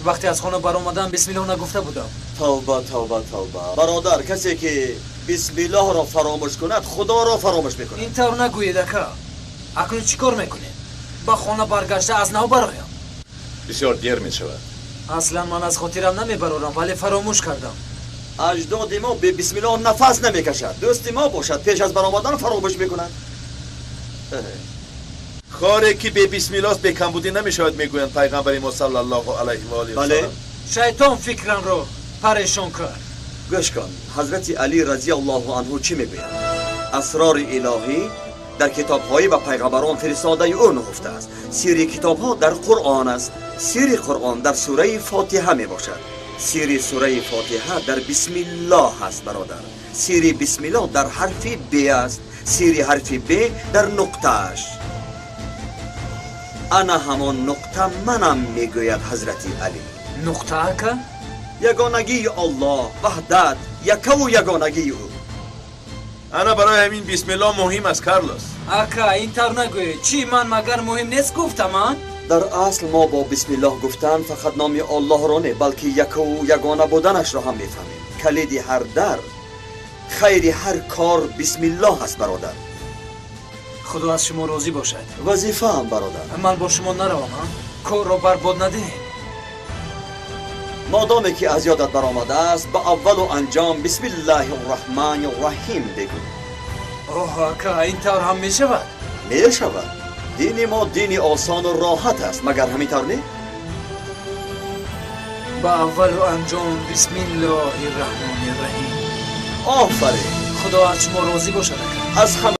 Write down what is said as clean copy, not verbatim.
Вақте аз хона баромадам, бисмиллоҳ нагуфта будам. Тавба, тавба, тавба. Бародар, касе ки бисмиллоҳро фаромӯш кунад, Худоро фаромӯш мекунад. Ин тавр нагӯед, ака. Акнун чӣ кор мекунем? Ба хона баргашта аз нав бароям. Бисёр дер мешавад. Аслан ман аз хотирам намебарорам, вале фаромӯш кардам. Аҷдоди мо бе бисмиллоҳ нафас намекашад. Дӯсти мо бошад, пеш аз баромадан фаромӯш мекунад. Коре ки бе бисмиллоҳ бекамбудӣ намешавад, мегӯянд пайғамбари мо саллаллоҳу алайҳи ва олиҳи Бале. васаллам. Шайтон фикрамро парешон кард. Гӯш кун, ҳазрати Алӣ разияллоҳу анҳу чӣ мегӯяд? Асрори илоҳӣ дар китобҳои ба пайғамбарон фиристодаи ӯ нуҳуфта аст. Сирри китобҳо дар Қуръон аст. Сирри Қуръон дар сураи Фотиҳа мебошад. Сирри сураи Фотиҳа дар бисмиллоҳ аст, бародар. Сирри бисмиллоҳ дар ҳарфи б аст. Сирри ҳарфи б дар нуқтааш. Ана ҳамон нуқта манам, мегӯяд ҳазрати Алӣ. Нуқта, ака? Ягонагии Оллоҳ, ваҳдат, якаву ягонагии ӯ. Ана барои ҳамин бисмиллоҳ муҳим аст, Карлос. Ака, ин тавр нагӯед. Чӣ, ман магар муҳим нест гуфтам, а? Дар асл мо бо бисмиллоҳ гуфтан фақат номи Оллоҳро не, балки якаву ягона буданашро ҳам мефаҳмем. Калиди ҳар дар, хайри ҳар кор бисмиллоҳ аст, бародар. Худо аз шумо розӣ бошад. Вазифаам, бародар. Ман бо шумо наравам, а? Корро барбод надиҳем. Модоме ки аз ёдат баромадааст, ба аввалу анҷом бисмиллаҳи рраҳмани рраҳим бигӯ. Оҳ, ака, ин тавр ҳам мешавад? Мешавад. Дини мо дини осону роҳат аст, магар ҳамин тавр не? Ба аввалу анҷом бисмиллоҳи рраҳмони рраҳим. Офарин. Худо аз шумо розӣ бошад, ака. Аз ҳама.